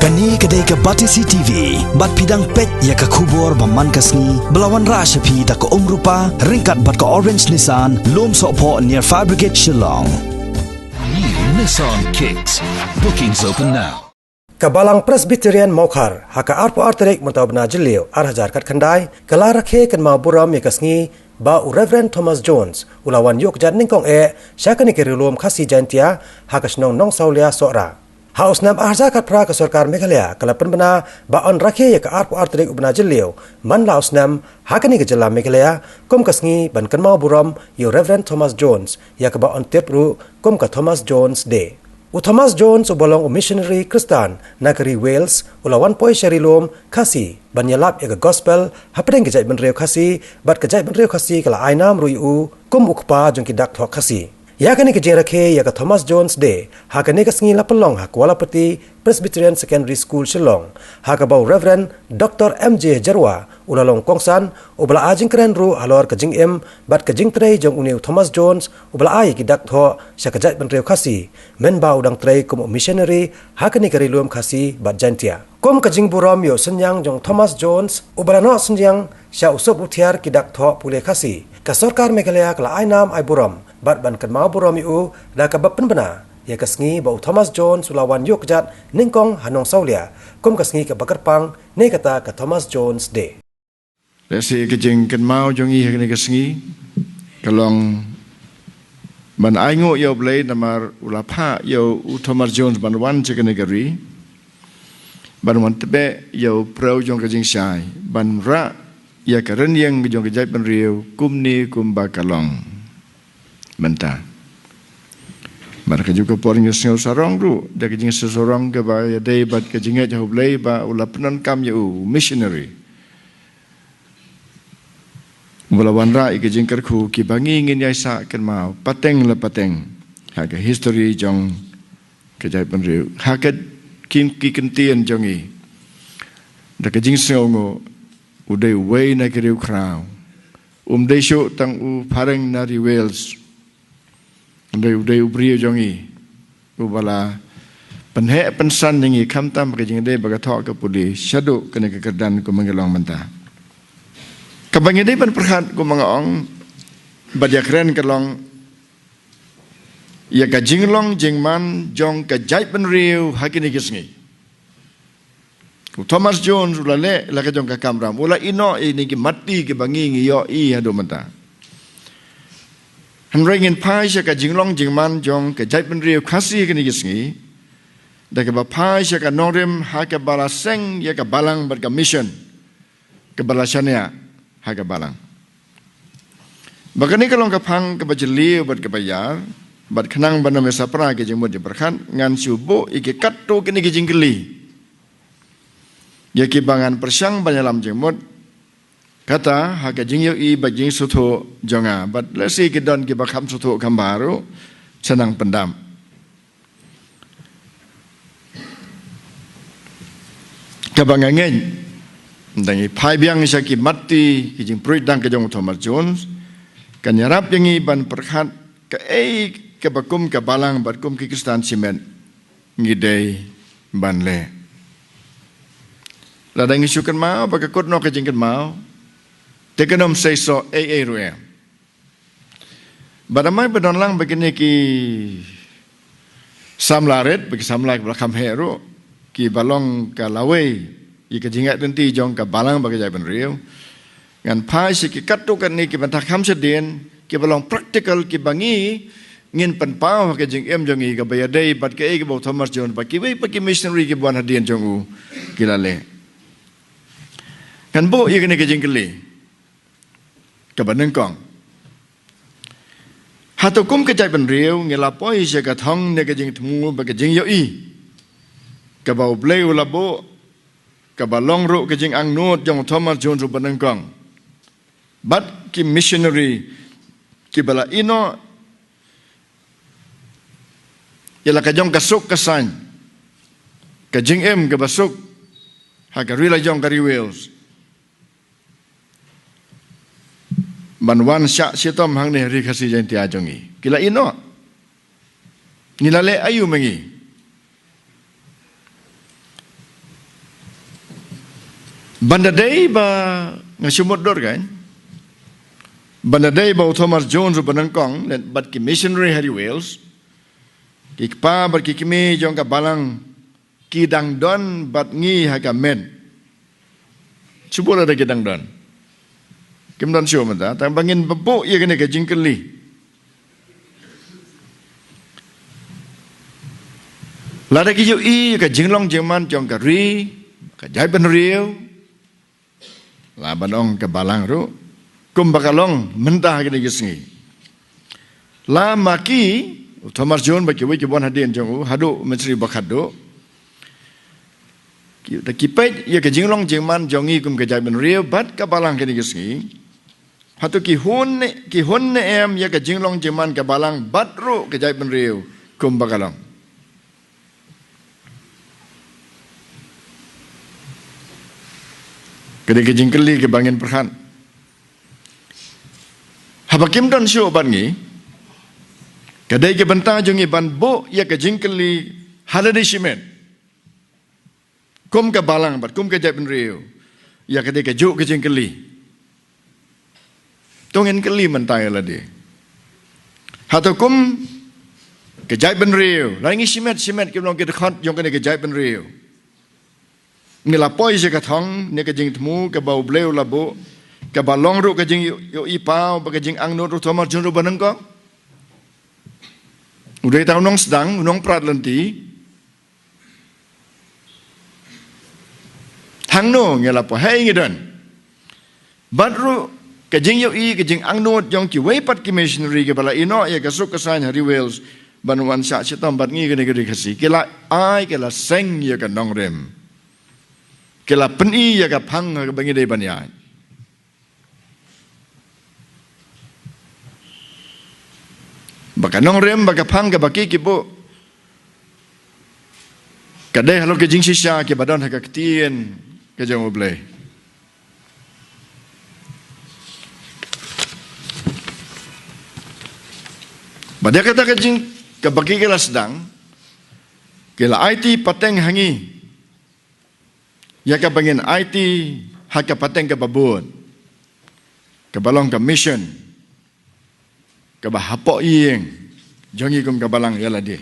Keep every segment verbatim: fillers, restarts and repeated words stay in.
Kane ka dei ka Batesi T V, bad phi dang peit ïa ka khubor ba man ka sngi, ba la wanrah sha phi da ka Umrupa, ryngkat bad ka Orange Nissan, Lumsohphoh near Fire Brigade Shillong. New Nissan Kicks. Bookings open now. Ka Balang Presbyterian Mawkhar, ha ka arphew ar tarik mynta u bnai Jylliew, ar hajar khatkhyndai, ka la rakhe kynmaw burom ïa ka sngi, ba u Reverend Thomas Jones, u la wan ïuh kjat nyngkong eh, sha kane ka Ri Lum Khasi Jaintia, ha ka shnong Nongsawlia Sohra. Ha u snem ar hajar khatphra ka sorkar Meghalaya, ka la pynbna, ba yn rakhe ïa ka arphew ar tarik u bnai Jylliew, man la u snem, ha kane ka jylla Meghalaya, kum ka sngi, ban kynmaw burom, ïa u Reverend Thomas Jones, ïa kaba yn tip ruh, kum ka Thomas Jones Day. U Thomas Jones uba long u missionary Khristan, na ka ri Wales, u la wan poi sha Ri Lum, Khasi, ban ïalap ïa ka gospel, hapdeng ka jaitbynriew Khasi, bad ka jaitbynriew Khasi ka la ai nam ruh ïa u, kum u kpa jong ki dak thoh Khasi. Ïa kane ka jingrakhe, ïa ka Thomas Jones Day, ha kane ka sngi la pynlong ha Kualapati, Presbyterian Secondary School Shillong, ha kaba u Reverend Doctor M J Hajarwa, u la long kongsan, uba la ai jingkren ruh halor ka jingim, bad ka jingtrei jong une u Thomas Jones, uba la ai ïa ki dak thoh, sha ka jaitbynriew Khasi, mynba u dang trei kum u missionary, ha kane ka Ri Lum Khasi, bad Jaintia. Kum ka jingburom ïa u synñiang jong Thomas Jones, uba la noh synñiang, sha u sop u thiar ki dak thoh pule Khasi. Ka sorkar Meghalaya ka la ai nam ai burom, bad ban kynmaw burom ïa u, da kaba pynbna, ïa ka sngi ba u Thomas Jones u la wan ïuh kjat, nyngkong ha Nongsawlia, kum ka sngi kaba kyrpang, ne kata ka Thomas Jones Day. Lehse ka jingkynmaw jong ngi ha kane ka sngi, ka long ban ainguh ïa u Blei namar u la phah ïa u Thomas Jones ban wan sha kane ka ri. Ban wan tbeh ïa u pyrthei jong ka jingshai. Ban rah ïa ka rynïeng jong ka jaitbynriew kumne kumba ka long mynta. Mar ka juk ka por ngi sngew sarong ruh, da ka jingsngew sarong kaba ïadei bad ka jingngeit ha u Blei ba u la pyndonkam ïa u missionary. Ba la wanrah ïa ka jingkyrkhu kiba ngi ngin ïai sah kynmaw, pateng la pateng. Ha ka history jong ka jaitbynriew. Ha ka kin ki kyntien jong ngi. Da ka jingsngewnguh, u dei uwei na ki riewkhraw. Um dei shuh tang u phareng na ri Wales. Hynrei u dei u briew jong ngi. Uba la pynheh pynsan ïa ngi khamtam ka jingdei ba ka thoh ka pule shaduh kane ka kyrdan kumba ngi long mynta. Kaba ngi dei ban pyrkhat kumba nga ong bad ïakren ka long ïa ka jinglong jingman jong ka jaitbynriew ha kine ki sngi. U Thomas Jones u la leh la ka jong ka kamram, u la ïehnoh ïa kine ki matti kiba ngi ngi ïohi haduh mynta. Hynrei ngin phai sha ka jinglong jingman jong ka jaitbynriew Khasi ha kine ki sngi. Da kaba phai sha ka nongrim ha kaba la seng ïa ka balang bad ka mission. Kaba la shaniah ha ka balang. Ba kane ka long ka phang kaba jylliew bad kaba ïar, bad khnang ban ym ïa saphriang ki jingmut jingpyrkhat, ngan shu buh ïa ki katto katne ki jingkylli. Ïa kiba ngan pyrshang ban ïalam jingmut, kata ha ka jingïohi bad jingsngewthuh jong nga, bad lehse ki don kiba kham sngewthuh kham bha ruh, sngewbha pyndam. Kaba nga ngeit, tang ngi phai biang sha ki matti, ki jingpyrshang ka jong u Thomas Jones, kan ïarap ïa ngi ban pyrkhat kaei kaba kum ka balang bad kum ki Khristan shimet ngi dei ban leh. Lada ngi shu kynmaw ba ka kut noh ka jingkynmaw, te kan ym seisoh ei ei ruh em. Bad namar ba don lang ba kine ki samla rit, ba ki samla kiba la kham heh ruh, kiba long ka lawei ïa ka jingïaid lynti jong ka balang bad ka jaitbynriew. Ngan phai sha ki katto katne kiba tang kham shadien, kiba long practical, kiba ngi ngin pynpaw ha ka jingim jong ngi kaba ïadei bad kaei kaba u Thomas Jones bad kiwei pat ki missionary kiba wan hadien jong u ki la leh. Ngan buh ïa kane ka jingkylli kaba nyngkong. Hato kum ka jaitbynriew ngi la poi sha ka thong ne ka jingthmu bad ka jingïohi kaba u Blei u la buh, kaba long ruh ka jingangnud jong u Thomas Jones uba nyngkong bad ki missionary kiba la ïehnoh ïa la ka jong ka suk ka saiñ, ka jingim kaba suk ha ka ri la jong ka ri Wales. Ban wan shah shitom hangne ha ri Khasi Jaintia jong ngi. Ki la ïehnoh. Ngi la leh aïu ma ngi? Ban da dei ba nga shu mutdur kan. Ban da dei ba u Thomas Jones u ba nyngkong leit bad ki missionary ha ri Wales. Ki kpa bad ki kmie jong ka balang ki dang don bad ngi ha ka met. Shu bun lada ki dang don. Kim don shuh mynta, tang ba ngin ba buh ïa kane ka jingkylli. Lada ki ïohi ïa ka jinglong jingman jong ka ri, ka jaitbynriew, la ban ong ka balang ruh, kumba ka long mynta ha kine ki sngi. La ma ki, u Thomas Jones bad kiwei ki wan hadien jong u, haduh u Mynsri Bakhatduh. Ki, da ki peit ïa ka jinglong jingman jong ngi kum ka jaitbynriew bad ka balang kine ki sngi. Hato ki hun ne, ki hun ne em ïa ka jinglong jingman ka balang bad ruh ka jaitbynriew kumba ka long. Ka dei ka jingkylli kaba ngin pyrkhat. Haba kim don shuh bad ngi, ka dei ka bynta jong ngi ban buh ïa ka jingkylli ha lade shimet. Kum ka balang bad kum ka jaitbynriew, ïa ka dei kajuh ka jingkylli. To ngin kylli mynta ïa lade. Hato kum ka jaitbynriew, la ngi shimet shimet ki long ki dkhot jong kane ka jaitbynriew. Ngi la poi sha ka thong ne ka jingthmu kaba U Blei u la buh, kaba long ruh ka jingïohi paw bad ka jingangnud u Thomas Jones u ba nyngkong. U dei tang u nongsdang, u nongprat lynti. Hangno ngi la poi, hei ngi don. Bad ruh ka jingïohi, ka jingangnud jong kiwei pat ki missionary kiba la ïehnoh ïa ka suk ka saiñ ha ri Wales ban wan shah shitom bad ngi kane ka ri Khasi, ki la ai, ki la seng ïa ka nongrim. Ki la pyni ïa ka phang ha kaba ngi dei ban ïaid. Ba ka nongrim, ba ka phang kaba ki ki buh, ka dei halor ka jingshisha kiba don ha ka ktien ka jong U Blei. Bad ïa kata ka jing, kaba ki ki la sdang, ki la aiti pateng ha ngi ïa kaba ngin aiti ha ka pateng kaba bud, kaba long ka mission, kaba hapoh ïing jong ngi kum ka balang ïa lade.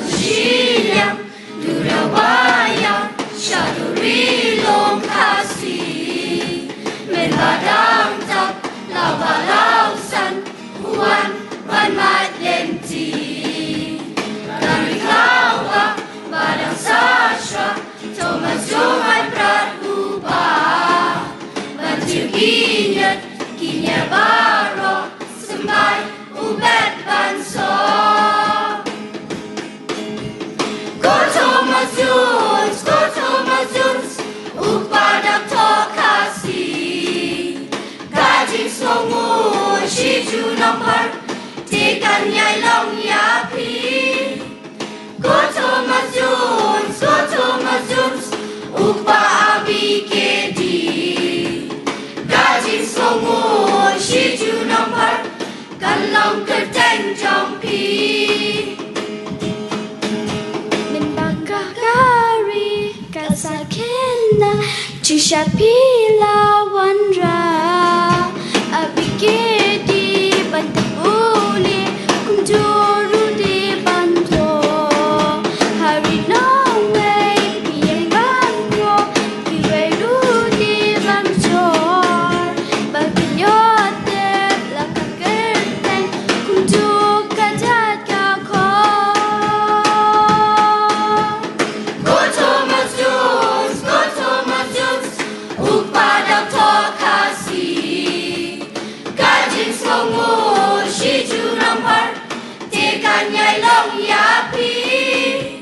Shiliang, Durawaya, Shaduri Long Khasi, Menbadang Tap, Labalausan, Huan, Ban Mat Lenti, Tariklawa, Badang Sasra, Thomas Jong Ai Prat Uba, Ban Jiu Ginyat, Kinya Baro, Sembai, Ubed Ban So. Ko Thomas Jones, ko Thomas Jones, u padak to Khasi. Ka jingsngew ngut shi ju nambar, te kan ïai long ïa phi. Ko Thomas Jones, ko Thomas Jones, u pa abi kedi. Ka jingsngew ngut shi ju nambar, kan long kyrteng jong phi. Mynba ka kari ka sakena, ju sha phi la wanrah. Abi kedi ban tep u lieh, kumjuh ruh dei ban thoh. Ha ri Nongwei phi ïeng ban ïoh, kiwei ruh dei ban jur. Ba kin ïoh tep la ka kyrteng, kumjuh ka jait ka khor. Ko Thomas Jones, ko Thomas Jones, u padak to Khasi. Ka jingsngew ngut shi ju nambar, te kan ïai long ïa phi.